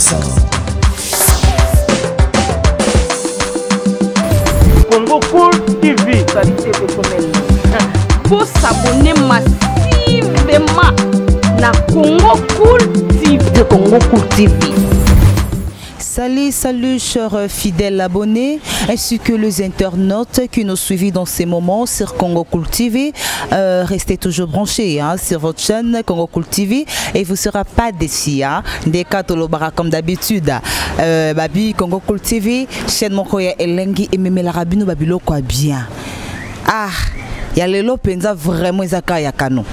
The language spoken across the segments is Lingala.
Kinshasa. Congo Cool TV. Vous s'abonner massivement na Congo Cool TV. De Congo Cool TV. Salut, salut, chers fidèles abonnés, ainsi que les internautes qui nous suivent dans ces moments sur Congo Cool TV. Restez toujours branchés, hein, sur votre chaîne Congo Cool TV et vous ne serez pas déçus. Hein, des Katolobara comme d'habitude. Babi Congo Cool TV, chaîne Mokoya Elengi et Meme Larabino Babilo quoi bien. Ah, ya lelo penza vraiment ezaka ya kano.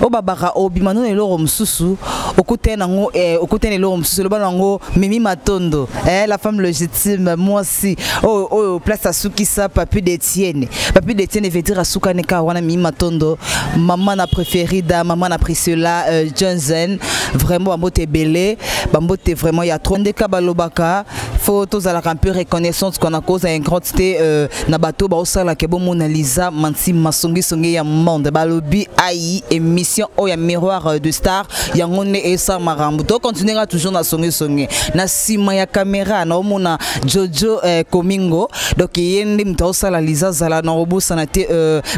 Obabaka obima no eloko mosusu okutene nango, okutene eloko mosusu loba nango Mimi Matondo, la femme légitime mwasi oyo, oyo place asukisa Papi d'Etienne. Papi d'Etienne veut dire asukane ka wana Mimi Matondo, maman na préférée da maman na Priscilla Johnson, vraiment bambote ebele, bambote vraiment ya trop ndeka balobaka faut tozalaka un peu reconnaissance qu'on a cause un grand té na bateau ba osala ke bo Mona Lisa Mansi Masongi songi ya monde balobi ai émission oya miroir de star yango ne esa marambu to continuera toujours na songi songi na sima ya caméra na omona Jojo Komingo donc yende mutu osala Lisa zala na robosa na te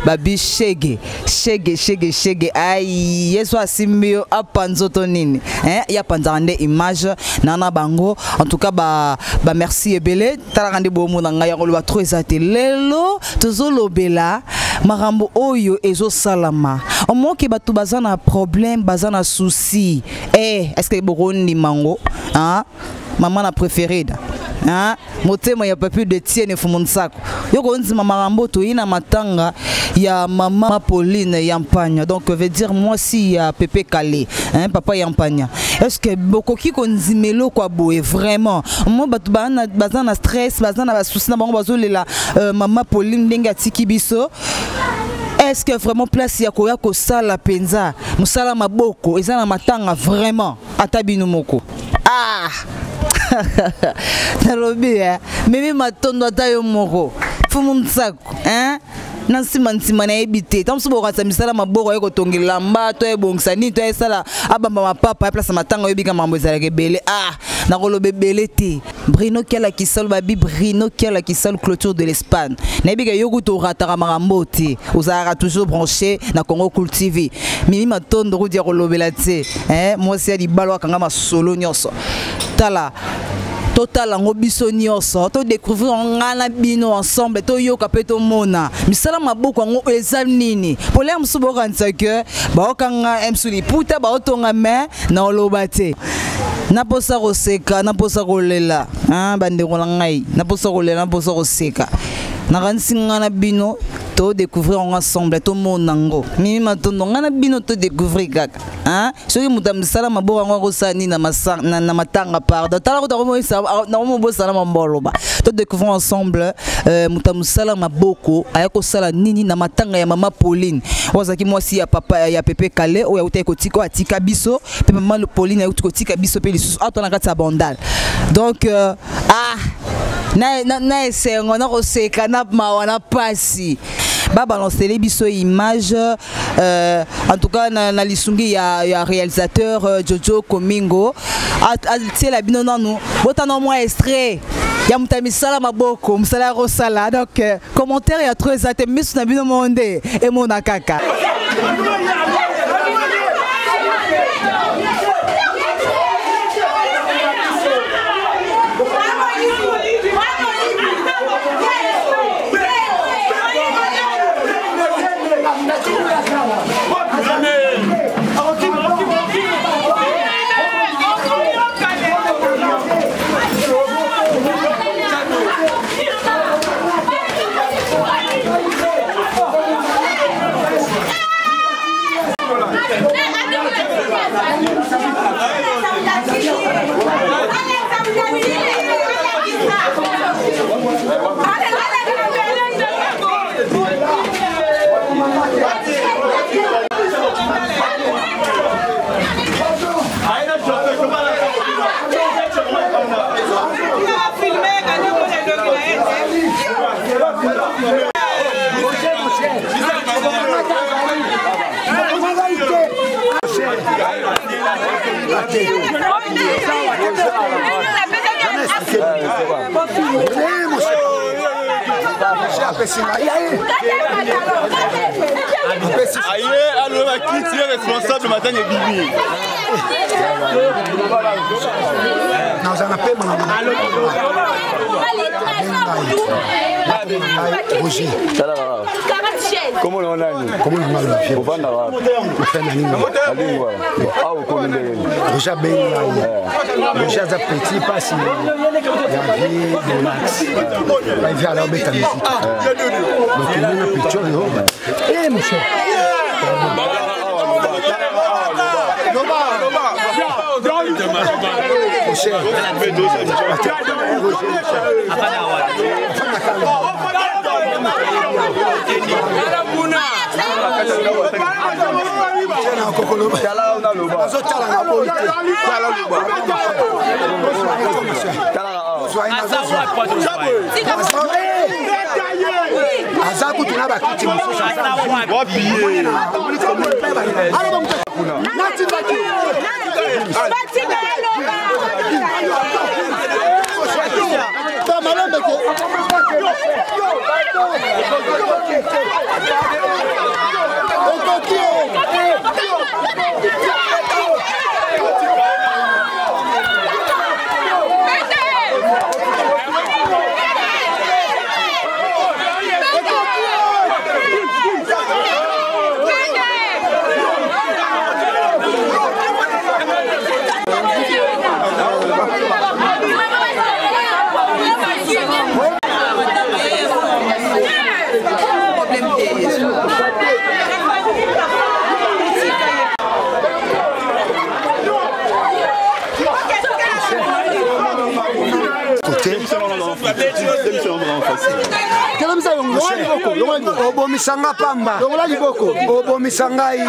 babi shege shege shege shege ai yeso asimbio apa nzoto nini hein ya panza nde image na na bango en tout cas ba ba merci ebele tala kande bo mona ngai yango loba trop ezate lelo tozolobela marambo oyo ezo salama omoki bato baza na problème baza na souci est-ce que bokoni mango hein maman na préférée da hein motema ya papi de Tienne Fumuntsako yoko nzima marambo to ina matanga ya maman Pauline Yampanya donc veut dire moi si ya Pepe Kalé hein papa Yampanya est-ce que bokoki ko nzimelo kwa boye vraiment moi bato ba na baza na stress baza na ba souci na bango bazolela maman Pauline ndenge atiki biso est-ce que vraiment place ya koya kosala penza musala maboko eza na matanga vraiment ata bino moko ah nalobi hein Mimi Matondo ata yo moko Fumuntsako hein na nsima nsima nayebi te ntango mosusu bokanisa misala maboko aye kotonga elamba to ebongisa nini to esala abamba mapapa ya place ya matanga oyebika makambo ezalaka ebele ah nakoloba ebele te Bruno Kiala Kisalu babi Bruno Kiala Kisalu clôture de l'Espagne nayebi ke yo kutu orataka makambo te ozalaka toujours branché na Congo Cool TV Mimi Matondo kutu ya kolobela te hein mwasi ya libala akanga masolo nyonso tala totala yango biso nyonso to découvrir nga na bino ensemble toyoka mpe tomona misala maboko yango eza nini polere mosusu bokanisa ke baokanga msu liputa baotonga me na oloba te naposa koseka naposa kolela bandeko na ngai naposa kolela naposa koseka nakanisi nga na bino to découvrir yango ensemble tomona yango Mimi Matondo nga na bino to découvrir kaka hein soki moto ya misala maboko yango akosala nini na matanga pardon tala kuta nakomobosana mamboloba to découvrir ensemble moto ya mosala maboko aya kosala nini na matanga ya mama Pauline oyo azalaki mwasi ya papa ya Pepe Kalé oyo autaki kotika oyo atika biso mpe mama Pauline auti kotika biso mpe lisusu awa na kati ya bandal donc ah na esengo na koseka na mawa na pasi babalancele biso image en tout cas na lisungi ya réalisateur Jojo Komingo atiela bino nanu botana mwa extrait ya moto ya misala maboko mosala ya kosala donc commentaire ya trop eza te miso na bino moko nde emona kaka. Aye aloba kiti ye responsable matanga ebimi. Naza na pema na Roger. Comment on a nani? Comment on a nani? Ovanda wapi? Ofenda nini? Alingwa. Awa okomi ndenge nini? Roger abengi ngai. Roger aza petit pasi ya vie de Max. Bavi ala obeta musique. Donc ndenge petit oyo. Eh mon cher. Mon cher. Azotala na boyi te. Aza kutu na bakiti mosusu. Natindaki. Obomisa nga pamba, obomisa ngai.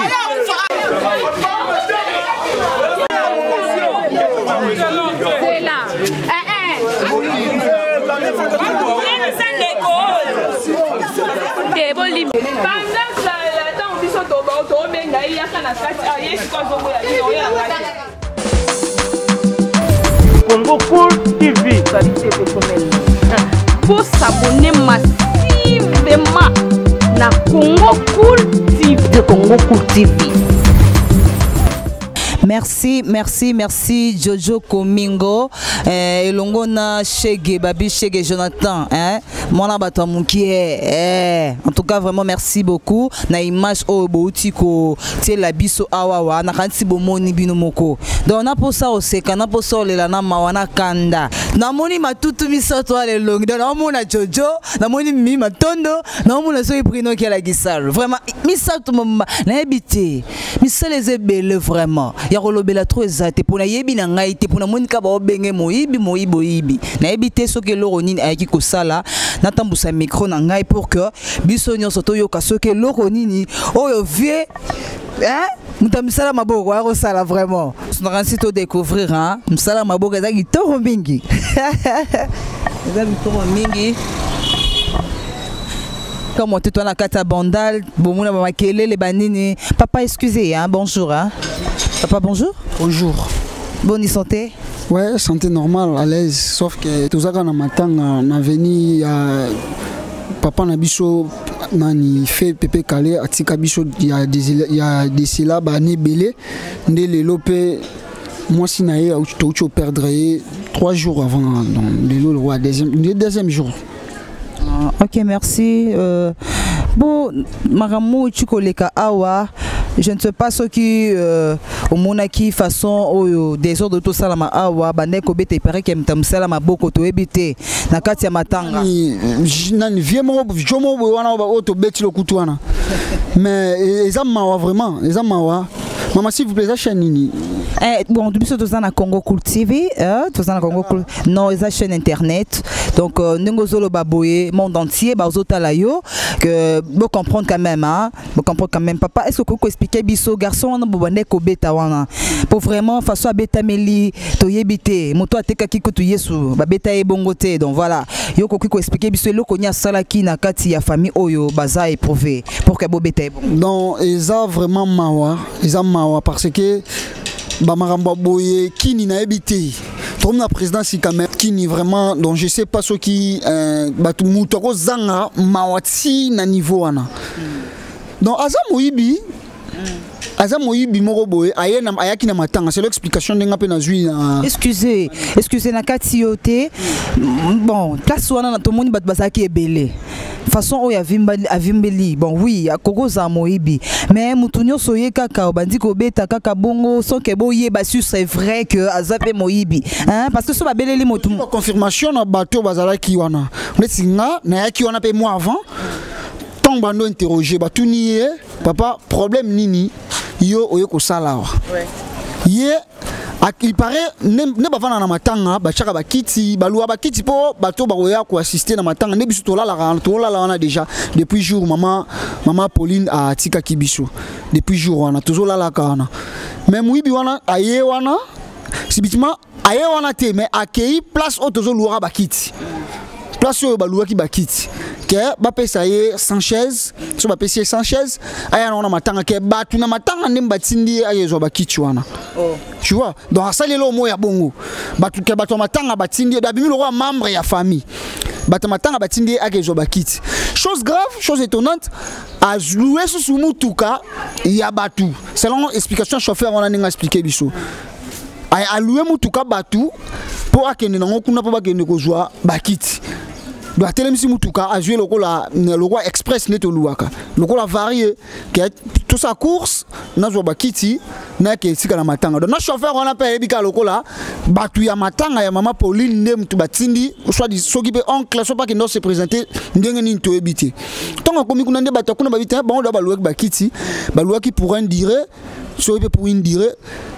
Congo Cool TV. Pour s'abonner massivement na Congo Cool TV. De Congo Cool TV. Merci, merci, merci Jojo Komingo, elongo na Shege, Babi Shege Jonathan, hein, mwana bato ya mokie, eh. En tout cas vraiment merci beaucoup na image oyo bouti ko tiela biso awawa na kanisi bomoni bino moko. Donc na posa oseka, na posa olela na mawa na kanda. Namoni matutu misato ala elongi. Donc namona Jojo, namoni Mimi Matondo, namona soki Bruno Kiala Gisalo. Vraiment misato mama nayebi te. Misala eza ebele vraiment. Ya kolobela trop eza te mpona yebi na ngai te mpona monika baobenge moyibi moyibi oyibi. Nayebi te soki eloko nini ayaki kosala. Natambusa micro na ngai pour que biso nyonso toyoka soki eloko nini oyo vie, hein? Moto ya misala maboko aya kosala vraiment. Nakanisi to découvrir, hein? Misala maboko eza kitoko mingi. Eza kitoko mingi. Comme on te tourne à kata bandal, bomona ba makelele ba nini. Papa, excusez, hein, bonjour, hein. Papa, bonjour. Bonjour. Bonne santé. Ouais, santé normale, à l'aise, sauf que tozaka na matanga na veni ya papa na biso nani fait Pepe Kalé atika biso ya des ya des syllabes ani belé nde lelo pe mwasi na ye auti touti perdre ye 3 jours avant, donc lelo le roi deuxième, le deuxième jour. Ah, ok, merci. Bon, makambo koleka awa, je ne sais pas ce qui omonaki façon oyo désordre tosalama awa bande kobeta, il paraît que moto mosala maboko toyebi te na kati ya matanga. Nani, nani vie moko jo moko boye wana oyo tobeti lokutu wana, mais eza mawa vraiment, eza mawa. Mama, s'il vous plaît, eza chaîne nini? Eh, bon, biso toza na Congo Cool TV, toza na Congo Cool. Non, eza chaîne internet. Donc ndenge ozoloba boye, monde entier bazotala yo, que bo comprendre quand même, hein. Bo comprendre quand même. Papa, est-ce que okoki expliquer biso garçon wana bobande kobeta wana? Pour vraiment façon abetameli toyebi te. Moto atekaki kutu Yesu, babeta ye bongo te. Donc voilà, yo okoki ko expliquer biso eloko nini asalaki na kati ya famille oyo baza éprouvé pour que bobeta ye bongo? Donc eza vraiment mawa, eza mawa parce que bamakambo ya boye kini nayebi te. Tokomi na président sika, mais kini vraiment, donc je sais pas soki bato, moto akozanga mawa ti na niveau wana. Donc aza moyibi, aza moyibi moko boye. Aye ayaki na matanga, c'est l'explication ndenge mpe nazwi na Excusez, excusez, na kati yo te. Bon, place wana tomoni bato bazalaki ebele, façon oyo avimbeli. Bon, oui, akoki kozala moyibi, mais motu nyonso oye kaka obandi kobeta kaka bongo sans que boyeba su c'est vrai que aza mpe moyibi, hein? Parce que so babeleli motu Confirmation na bato oyo bazalaki wana, neti nga nayaki wana mpe moi avant. Ntango bando interroger, batuni ye: "Papa, problème nini yo oye kosala awa?" Ye il paraît nde bavanda na matanga, batiaka bakiti, baluwa bakiti mpo bato bakoya koassister na matanga. Nde biso tolalaka, tolala wana déjà depuis jour mama Pauline atikaki biso. Depuis jour wana tozolalaka wana. Mais moyibi wana aye wana subitement, aye wana te, mais akei place oyo tozoluwaka bakiti, place oyo baluwaki bakiti, ke bapesa ye 100 chaise. So bapesi ye 100 chaise, aya nango na matanga, ke bato na matanga nde batindi ye ayezwa bakiti wana. Tu vois, donc asali eloko moko ya bongo. Bato, ke bato ya matanga batindi ye, abimi lokola membre ya famille. Bato ya matanga batindi ye akezwa bakiti. Chose grave, chose étonnante, alouer susu mutuka ya bato, selon explication chauffeur wana ndenge expliqué biso. Alouer mutuka bato mpo akende nango kuna mpo bakende kozwa bakiti. Donc atelemisi mutuka, azwi lokola express nde toluwaka, lokola varie, ke tosala course, nazwa bakiti, nayake esika na matanga. Donc na chauffeur wana mpe ayebi kaka lokola bato ya matanga ya mama Pauline nde motu batindi, soit soki mpe oncle so mpe akende se présenter ndenge nini, toyebi te. Ntongo akomi kuna, nde bato kuna babi te, bango da baluwaki bakiti, baluwaki pour un durée, soki mpe pour une durée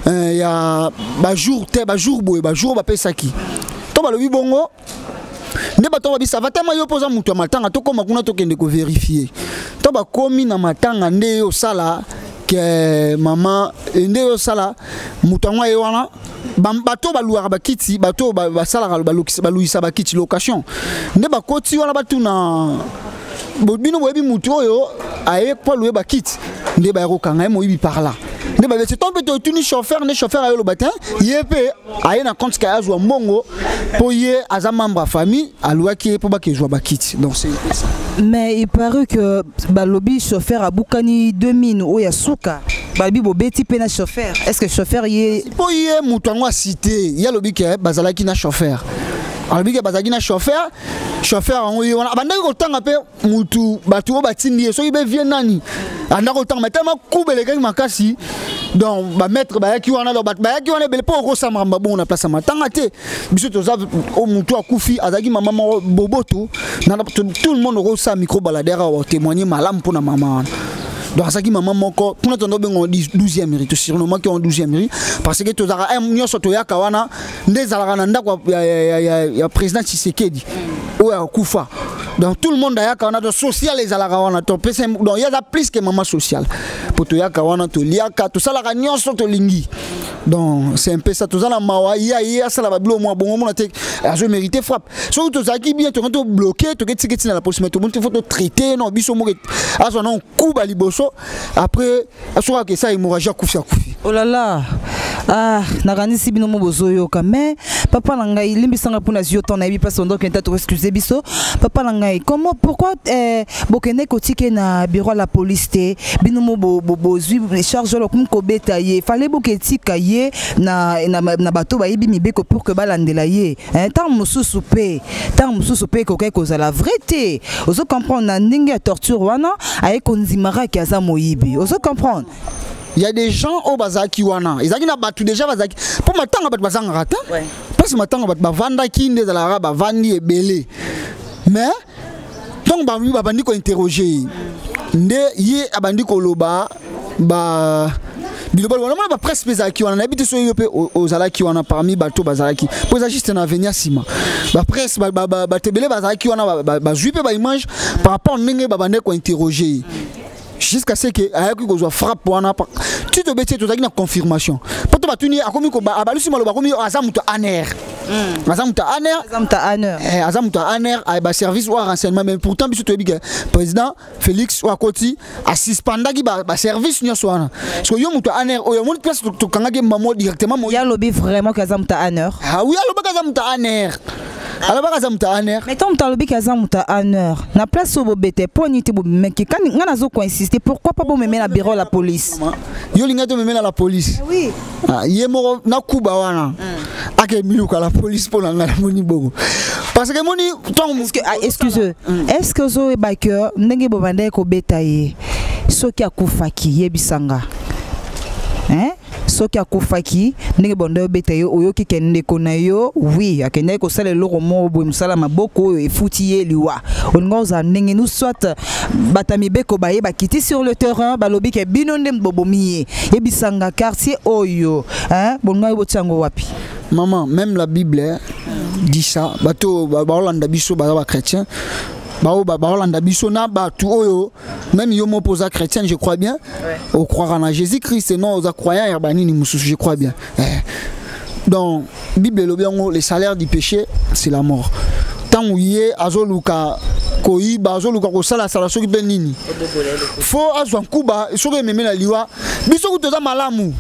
ya bajour te, bajour boye, bajour bapesaki to balobi bongo. Nde bato babi ça va tema, yo mpo oza moto ya matanga, tokóma kuna, tokende kovérifier. To bakomi na matanga, nde yo osala ke mama, nde yo osala moto yango aye wana. Bato baluwaka bakiti, bato basalaka, baluyisa bakiti, location, nde bakoti wana, batuna: "Bino boyebi motu oyo aye mpo alouer bakiti?" Nde baya kokanga ye moyibi par là. Nde babeti to mpe totuni chauffeur, nde chauffeur ayoloba te, ye mpe aye na compte ka azwa mbongo mpo ye aza membre ya famille, aluwaki ye mpo bakezwa bakiti. Donc c'est ça. Mais il paraît que balobi chauffeur abukani 2000 oyo ya suka, balobi bobeti mpe na chauffeur. Est ce que chauffeur ye Mpo ye moto yango acité, ye alobi ke bazalaki na chauffeur, alobi ke bazalaki na chauffeur. Chauffeur yango ye wana abandaki kotanga mpe mutu, bato oyo batindi ye, soki mpe vie nani andaki kotanga, mais tellement kuba elekaki makasi. Donc bamaître bayaki wana, donc bato bayaki wana ebele mpo okosala makambo na place ya matanga te. Biso toza motu akufi azalaki mama moko boboto, tout le monde okosala micro baladeur awa témoigner malamu mpona mama wana. Donc azalaki mama moko kuna tondo bengo 12e rue, tosurnommaki yango 12e rue parce que tozalaka nyonso toyaka wana. Nde ezalaka na ndako ya président Tshisekedi oyo akufa. Donc tout le monde ayaka wana, donc social ezalaka wana, topesa. Donc ye aza plus que mama sociale, po toyaka wana, toliaka, tosalaka nyonso tolingi. Donc c'est un peu ça. Toza na mawa. Ye aye asala babilo mwa bongo, mona te, azomérite frappe. Soki tozalaki bien, tokoki tobloquer, toke tika ntina la police, mais tomoni te, faut totraiter non biso moko, azwa na nkuba liboso. Après soki akesa hémorragie, akufi, akufi. Oh là là, ah, nakanisi bino mo bozoyoka. Mais papa na ngai, limbisanga mpona zwi yo ntan, nayebi mpasi ondoke nta, toexcuse biso. Papa na ngai, comment, pourquoi bokende kotike na bureau ya la police te? Bino mo bozwi charge oyo, komi kobeta ye. Fallait boketika ye na bato bayebi mibeko pour que balandela ye. Ntango mosusu mpe, ntango mosusu mpe ekoki kozala vrai te. Ozo comprendre, na ndenge ya torture wana aye kondimaka aza moyibi, ozo comprendre? Il y a des gens oyo bazalaki wana, ezalaki na bato déjà bazalaki mpo matanga, bato bazangaka te. Mpasi matanga, bato bavandaki, nde ezalaka bavandi ebele. Mais ntango babandi kointerroger ye, nde ye abandi koloba ba biloba loba. Namona bapresse mpe ezalaki wana, nayebi te soki yo mpe ozalaki wana parmi bato bazalaki, mpo eza juste na avenir nsima. Bapresse, bato ebele bazalaki wana, bazwi mpe baimage par rapport ndenge babandaki kointerroger ye jusqu'à ce que ayaki kozwa frappe wana. Ti tobeti ye, tozalaki na confirmation mpo to batuni ye, akomi abalusi maloba, akomi aza moto aner. Aza moto ya ANR. Aza moto ya ANR. Aza moto ya ANR, baservice oyo renseignement. Mais pourtant biso toyebi ke président Félix oyo akoti asuspendaki baservice nyonso wana. Parce que yo moto ya ANR oyo omoni place tokangaki mamo directement. Ye alobi vraiment ke aza moto ya ANR? Ah oui, alobaki aza moto ya ANR, alobaki aza moto ya ANR. Mais ntango moto alobi ke aza moto ya ANR, na place oyo bobete mpo nini te bobimaki kani? Ngai nazo koinsiste, pourquoi pas bomeme na bureau la police? Yo olingai tomeme na la police? Oui. Ah, ye moko nakuba wana ake miluka la police. Mpo na ngai namoni bongo parce que moni ntango Est-ce que, ah, excuse, est ce que ozoyeba ke ndenge bobandaki kobeta ye, soki akufaki, yebisanga, hein? Soki akufaki, ndenge banda obeta ye, oyoki ke ndeko na yo, oui, akendaki kosala eloko moko boye, mosala maboko oyo efuti ye liwa, olinga ozala ndenge nous soit bato ya mibeko baye bakiti sur le terrain, balobi ke bino nde bobomi ye, yebisanga, quartier oyo, hein, bolinga botia yango wapi? Maman, même la Bible, hein, dit ça. Bato baolanda biso baza bachrétien, baolanda biso na bato oyo, même yo moko oza chrétienne, je crois bien, ocroire na Jésus Christ, non, oza croyant ya banini mosusu, je crois bien. Donc Bible elobi yango: le salaire du péché, c'est la mort. Ntango ye azoluka koyiba, azoluka kosalasala soki mpe nini, fo azwa nkuba soki ememi na liwa. Biso kutu toza malamu,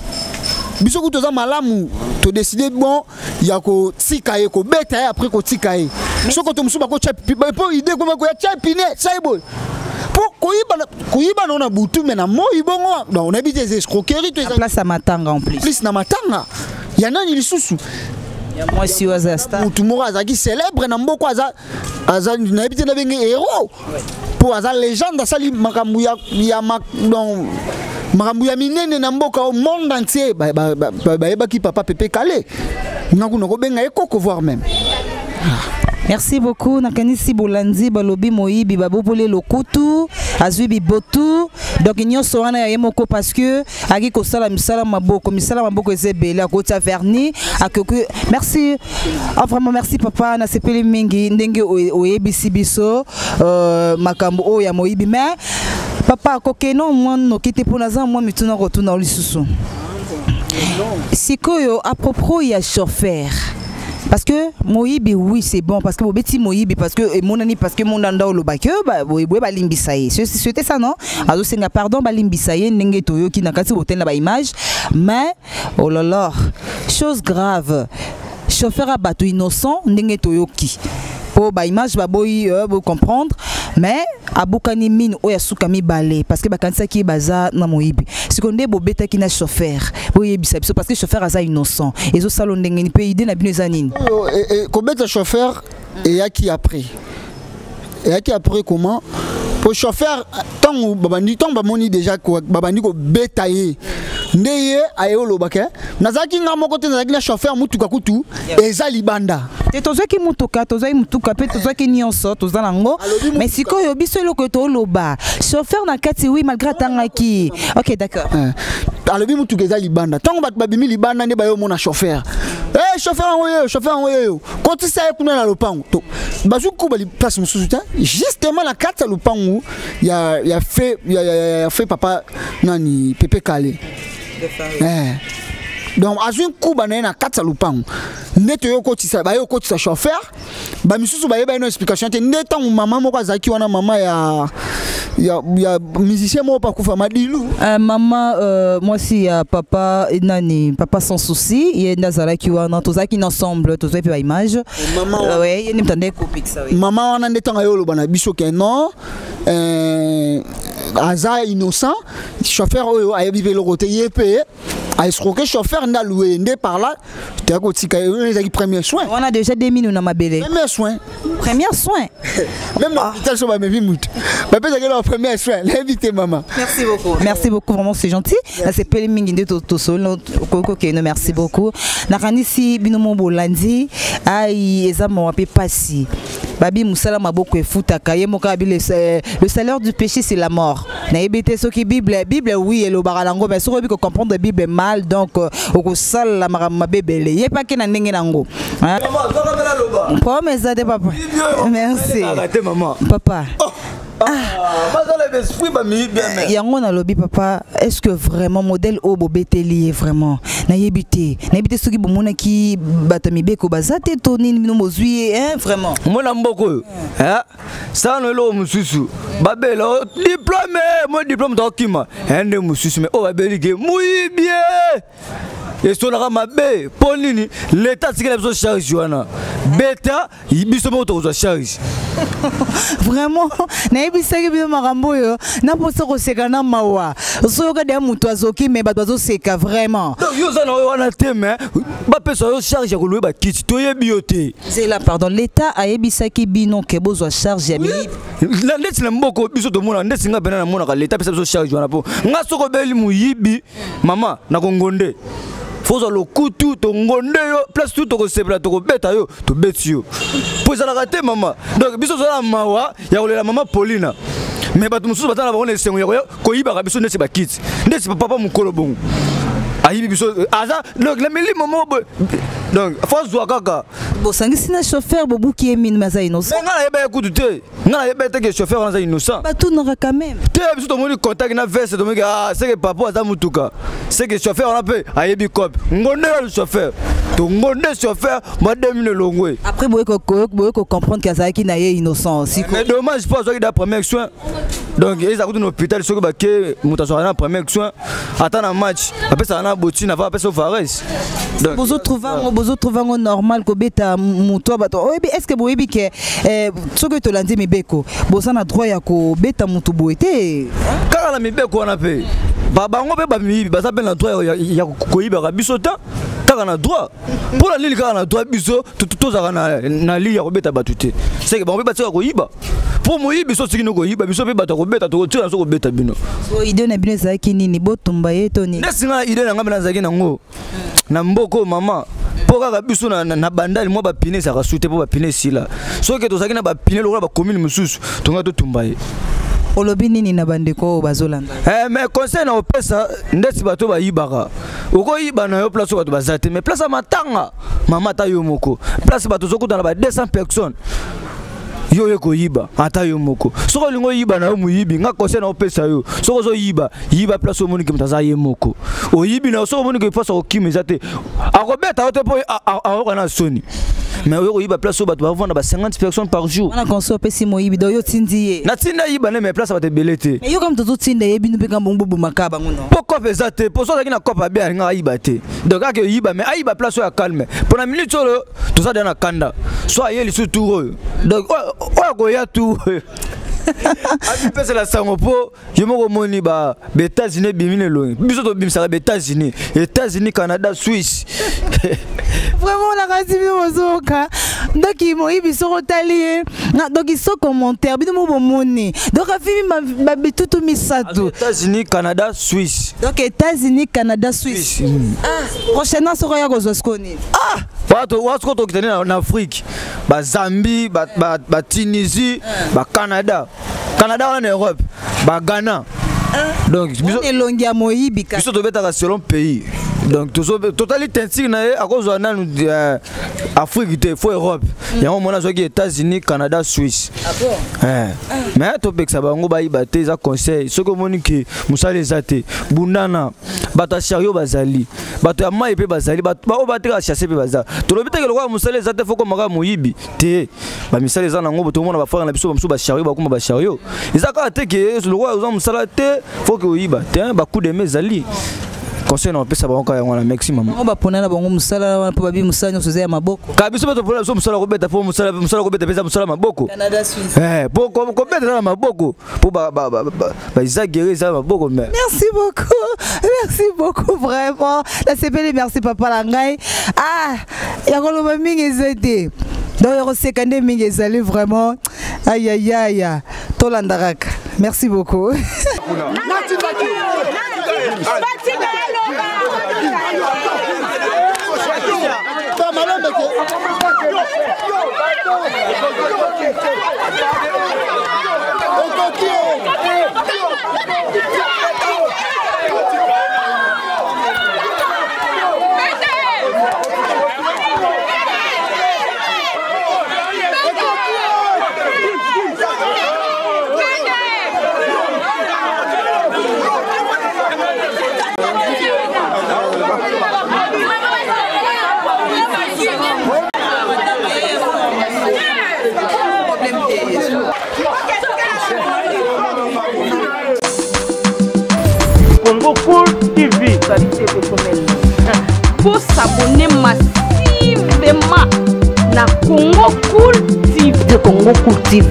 biso kutu toza malamu, todécider bon ya kotika ye, kobeta ye, après kotika ye. Soki to mosusu bakotya po idée koma koya tia pine sai boye mpo koyiba nao na butu, me na moi bongo, donc onayebi te eza escroquerie to eza place ya matanga en plus. Plus na matanga ya nani lisusu? Ya mwasi oyo aza star. Mutu moko azalaki célèbre na mboka, aza nayebi te nabenge héros mpo aza légende, asali makambo ya donc makambo ya minene na mboka au monde entier. Bayebaki papa Pepe Kale, nga kuna kobenga ye koko, voire même. Merci beaucoup. Nakanisi bolandi, balobi moyibi baboboli lokutu, azwi bibotu, donc nyonso wana ya ye moko parce que aki kosala misala maboko. Misala maboko eza ebele, akotia vernis, akoki. Merci. Ah, vraiment merci papa, nasepeli mingi ndenge oyebisi biso makambo oyo ya moyibi. Mais papa, akokende mwa noki te mpo naza mwa mituna kotuna lisusu sikoyo à propos ya chauffeur, parce que moyibi, oui, c'est bon, parce que bobeti moyibi, parce que emonani, parce que mondanda olobaki boye boye, balimbisa ye. C'était ça, non? Azosenga pardon, balimbisa ye, ndenge toyoki na kati boteli na baimage. Mais oh là là, chose grave, chauffeur ya bato innocent, ndenge toyoki mpo baimage baboyi bocomprendre, mais abukani mine oyo asuka mibale parce que bakanisaki ye baza na moyibi. Sikoyo nde bobetaki na chauffeur, boyebisa biso, parce que chauffeur aza innocent, ezosala ndenge nini mpe idée na bino eza nini? Oyo, kobeta chauffeur eyaki après. Eyaki après comment? Po chauffeur, ntango babandi, ntango bamoni déjà babandi kobeta ye, nde ye aye olobaka: nazalaki nga moko te, nazalaki na chauffeur, mutuka kutu eza libanda. Te, tozwaki mutuka, tozwaki mutuka mpe tozwaki nyonso, toza nango. Mais sikoyo biso eloko toloba, chauffeur na kati, oui, malgré atangaki, ok, d'accord. Alobi mutuka eza libanda. Ntango bato babimi libanda nde bayomona chauffeur. Chauffeur yango yeyo, chauffeur yango yeyo, kotisa ye kuna na lopango. To bazwi kuba place mosusu te, justement na kati ya lopango ya fe ya fe papa nani, Pepe Kale. Donc azwi nkuba na ye na kati ya lopango nde toye okotisa, baye okotisa chauffeur. Bamisusu bayeba ye no explication te. Nde ntango mama moko azalaki wana, mama ya musicien moko pakufa, Madilu. Mama mwasi ya papa nani, papa Sans Souci, ye nde azalaki wana, tozalaki na ensemble, tozwaki mpe baimage. Mama Ouais, ye nde moto ande kopekisa, oui. Mama wana nde ntango aye oloba na biso ke non, aza innocent, chauffeur oyo ayebi mpe eloko te, ye mpe aescroquer chauffeur nde alouer ye. Nde par là toya kotika ye. Oyo ezalaki premier soin. Wana déjà 2 minu na mabele. Premier soin. Premier soin. Même na hôpital so bamemi mutu, bapesaki na premier soin, nayebi te mama. Merci beaucoup, merci beaucoup, vraiment c'est gentil. Nasepeli mingi nde tosoli kokokende. Merci beaucoup. Nakanisi bino mo bolandi. Ai, eza mawa mpe pasi. Babi mosala maboko efutaka ye moko abi le salaire du péché, c'est la mort. Nayebi te soki Bible, oui, elobaka nango, mais soki oyebi kocomprendre Bible mal, donc okosala makambo mabe ebele. Ye mpe ake na ndenge nango. Problème eza te papa, merci. Te mama. Papa. Bazala esprit bamiyibi. Yango nalobi, papa, est ce que vraiment modèle oyo bobeteli ye, vraiment nayebi te, nayebi te soki bomonaki bato ya mibeko baza te to nini, bino bozwi ye, hein, vraiment. Mona mboka oyo, sala na eloko mosusu, babela diplôme, mo diplôme tokokima nde mosusu, mais oyo babeli ke moyibi esonaka mabe. Mpo nini leta atikela biso charge wana? Beta biso moko tokozwa charge. Vraiment, nayebisaki bino makambo oyo na mposa koseka na mawa. Soyoka deya moto azoki, me bato bazoseka vraiment. Donc yo oza na oyo wana te, mais bapesa yo charge ya koloye bakiti, toyebi yo te. Zela, pardon, l'état ayebisaki bino ke bozwa charge ya miyibi? Na ndeti na mboka biso tomona, ndeti nga pena namonaka leta apesa biso charge wana, mpo nga soki obeli moyibi, mama, nakongonde fozwa lokutu, tongonde yo place tu, tokosepela, tokobeta yo, tobeti yo, mpo ezalaka te, mama. Donc biso tozala mawa ya kolela mama Paulina, mais bato mosusu baza na bango na esengo ya koyibaka biso ndeti bakiti, ndeti papa mokolo bongo ayibi biso, aza donc na milimo moko boye. Donc fo azwa kaka. Bosangisi na chauffeur, bobuki ye mino, aza innocent. Ngai nayeba ye kutu te, ngai nayeba ye te ke chauffeur wana aza innocent. Batunaka quand même. Te, biso tomoni contact na veste, tomoni ah, seke papa aza mutuka, seke chauffeur wana mpe ayebi cope ngonde ya chauffeur, tongonde chauffeur mwa 2000 elongwe. Après boye kocomprendre ke azalaki na ye innocent. Mais dommage, mpo azwaki da premier soin, donc eza kutu na hôpital. Soki bake, moto azwaka na premier soin, ata na match apesaka na botine avant apesa vares. Bozotrouve yango, bozotrouve yango normal kobeta moto ya bato oyebi? Est ce que boyebi ke soki tolandi mibeko, boza na droit ya kobeta motu boye te? Kaka na mibeko wana mpe, bango mpe bamiyibi baza mpe na droit ya koyibaka biso ta kaka na droit. Mpo na nini kaka na droit? Biso tozalaka na li ya kobeta bato te, seke bango mpe batika koyiba, mpo moyibi so soki koyiba biso mpe bato ya kobeta, tokotika na so kobeta bino. So idée na bino ezalaki nini? Botumba ye to nini? Ndesi nga idée na ngai mpe nazalaki nango na mboka oyo, mama, mpo kaka biso na bandali mwa bapine ezalaka su te, mpo bapine esila. Soki tozalaki na bapine lokola bacommune mosusu, tongai totumba ye. Olobi nini na bandeko oyo bazolanda? Mais conseil na opesa ndeti bato bayibaka, okoyiba na yo place oyo bato baza te, mais place ya matanga, mama, ata yo moko, place bato ozokutana ba 200 personnes, yo oye koyiba, ata yo moko, soki olingi oyiba na yo moyibi, nga conseil na opesa yo, soki ozoyiba, yiba place omoni ke moto aza ye moko, oyibi na yo. Soki omoni ke place akokima eza te, akobeta yo te, mpo ayoka na soni. Mais oyo koyiba place oyo bato bavanda ba 50 personnes par jour. Wana conseil opesi moyibi, donc yo otindi ye? Natinda yiba nde, mais place ya bato ebele te. Mais yo kaka moto ozotinda ye, bino mpe kaka bongo bobomaka bango, non? Mpo cope eza te, mpo so azalaki na cope abe, alingaka ayiba te. Donc kaka oyiba, mais ayiba place oyo ya calme. Mpo na minute oyo toza deya na kanda, so aye lisusu tour oyo, donc oyo akoya tour oyo amipesela sango, mpo yo moko omoni ba États-Unis ebimi na elongi. Biso tobimisaka ba États-Unis, États-Unis, Canada, Suisse. Vraiment, nakasi bino bozoyoka ndoki moyibi, soki otali ye, donc so commentaire bino mo bomoni, donc afimi babitutu misato. États-Unis, Canada, Suisse. Donc États-Unis, Canada, Suisse. Ah, prochainement soki oya kozwa sikoyo nini? Ah, wa sikoyo tokitani na Afrique, Bazambie, Batunisie, Bacanada, Canada wana na Europe, Baghana. Donc biso elongi ya moyibi. Biso tobetaka selon pays. Donc totali teinture na ye, akozwa nanu Afrique te, fo Europe. Yango mona azwaki États-Unis, Canada, Suisse. Mais topekisa bango bayiba te, eza conseil. Soki omoni ke mosala eza te, bundana. Bato ya chariot bazali, bato ya mai mpe bazali, baoyo batekaka chasse mpe baza. Tolobi teke lokola mosala eza te, fo komaka moyibi te. Bamisala eza nango, tomona bafrère na biso bamosusu bachariot, bakoma bachariot. Eza kaka te ke lokola oza mosala te, fo ke oyiba te. Bacoup de main ezali. Conseil na opesa bango kaka yango wana. Merci, mama. Bango bapona na bango mosala wana mpo babi mosala nyonso eza ya maboko. Ka biso mpe topona biso mosala kobeta, mpo mosala kobeta mpe eza mosala maboko. Canada, Suisse. Po kobeta eza na maboko, mpo baexagérer, eza maboko, mais Merci beaucoup, merci beaucoup vraiment, nasepeli. Merci, papa na ngai. Ah, ya koloba mingi eza te, donc ya koseka nde mingi ezali vraiment. Ayayaya, tolanda kaka. Merci beaucoup. Congo Cool TV.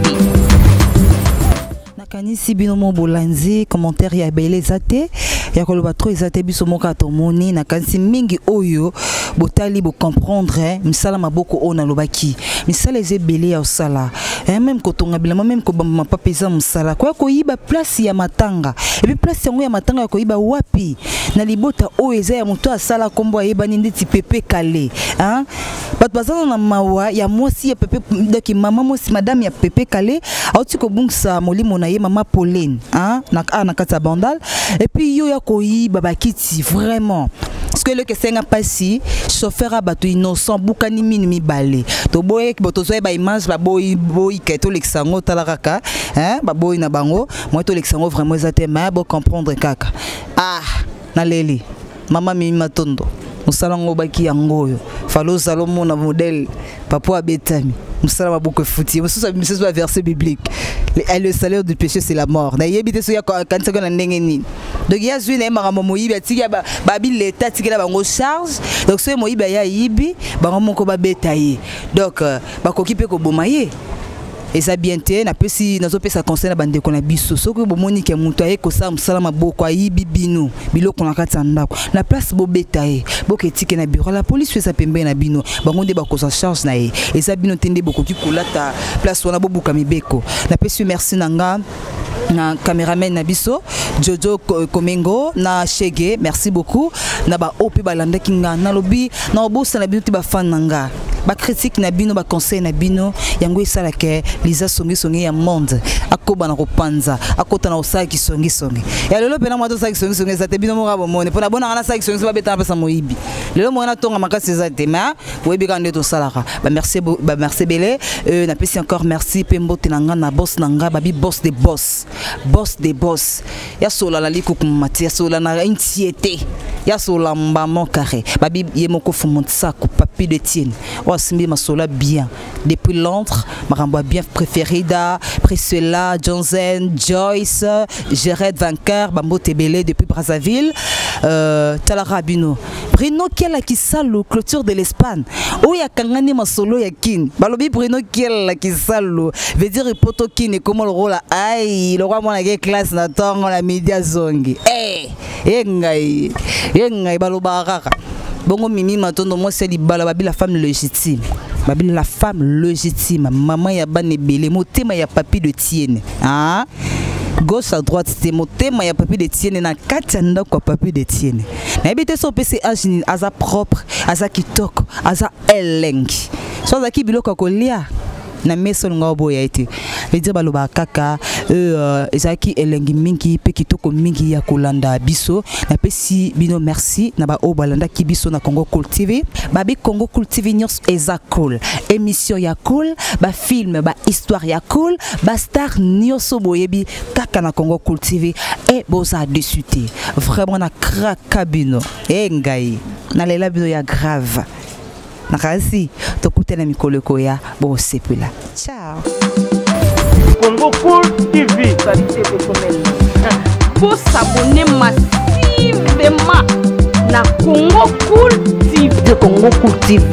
Nakanisi bino mo bolandi commentaire ya ebele eza te, ya koloba trop eza te. Biso moko tomoni, nakanisi mingi oyo botali bocomprendre misala maboko oyo nalobaki. Misala eza ebele ya kosala, même kotonga bilamba, même kobamba mapapa eza mosala. Koya koyiba place ya matanga, et puis place yango ya matanga ya koyiba wapi? Na libota oyo eza ya moto asala nkombo ayebani ndeti Pepe Kale, hein? Bato baza na mawa ya mwasi ya Pepe, donc mama mwasi, madame ya Pepe Kale auti kobungisa molimo na ye, mama Pauline, hein? Na kati ya Bandal. Et puis yo ya koyiba bakiti, vraiment, parce que eloko esenga mpasi, chauffeur ya bato innocent bukani minu mibale. Toboyi bo, tozwa baimage, baboyi boyi ke tolekisa yango. Tala kaka, hein? Baboyi na bango moi tolekisa yango, vraiment eza te, mais bocomprendre kaka. Ah, naleli mama Mimi Matondo. Mosala yango obaki yango oyo, falo ozala omona modèle papa abetami. Mosala maboko efuti. Mosusu misusu baverset biblique: "Le salaire du péché, c'est la mort." Nayebi te soki akanisaki na ndenge nini. Donc ye azwi na ye makambo moyibi atiki, babi leta atikela bango charge. Donc soki moyibi aye ayibi, bango moko babeta ye. Donc bakoki mpe koboma ye, eza bien te. Napesi, nazopesa conseil na bandeko na biso: soki bomoni ke moto aye kosala mosala maboko, ayibi bino biloko na kati ya ndako, na place bobeta ye, boketike na bureau la police eza pembeni na bino. Bango nde bakozwa charge na ye, eza bino te nde bokoki kolata place wana bobuka mibeko. Napesi merci na nga na cameraman na biso Jojo Komengo na Shege, merci beaucoup na baoyo mpe balandaki nga. Nalobi na obosana bino te, bafan na nga, bacritique na bino, baconseil na bino, yango esalaka Liza Songisongi ya monde akoba na kopanza, akota na kosala kisongisongi ya lelo. Mpena mwa tosala kisongisongi eza te. Bino moko bomoni mpona bonanga nasala kisongisongi, babetana mpesa moyibi. Lelo moko natonga makasi eza te, mais boyebi kaka nde tosalaka. Bamerci, bamerci ebele. Napesi encore merci mpe mbote na nga na boss na nga, babi boss de boss, boss de boss, ya sola na likukuma te, ya sola na ntie te, ya sola mbamo carré, babi ye moko Fumu Nsaku, papi de Tienne oyo asimbi masolo bien depuis Londres, makambo ya bien préféré da Priscilla Johnson, Joyce Jared Vainqueur, bambote ebele depuis Brazzaville. Talaka bino Bruno Kiela Kisalu, clôture de l'Espagne oyo akangani masolo ya Kine. Balobi Bruno Kiela Kisalu veut dire poto Kine ekoma lokola ai lokwa mwana ke classe na ntongo na midi azongi. Eh, ye ngai, ye ngai, balobaka kaka bongo. Mimi Matondo, mwasi ya libala, babi la femme légitime, babi la femme légitime, mama ya bana ebele, motema ya papi de Tienne, ah? Gauche à droite te, motema ya papi de Tienne na kati ya ndako ya papi de Tienne. Nayebi te so opesi age nini. Aza propre, aza kitoko, aza elengi. So azalaki biloko ya kolia na mesa, olinga oboya ye te. Veut dire balobaka kaka, ezalaki elengi mingi mpe kitoko mingi ya kolanda biso. Napesi bino merci na baoyo balandaki biso na Congo Cool TV. Babi Congo Cool TV nyonso eza cool, émission ya cool, bafilm, bahistoire ya cool, bastar nyonso boyebi kaka na Congo Cool TV. E boza déçu te, vraiment na kraka bino. E ngai nalela bino ya grave. Nakasi tokutana mikolo ekoya, bosepela. Ciao. Congo Cool TV. Pour s'abonner massivement na Congo Cool TV. De Congo Cool TV.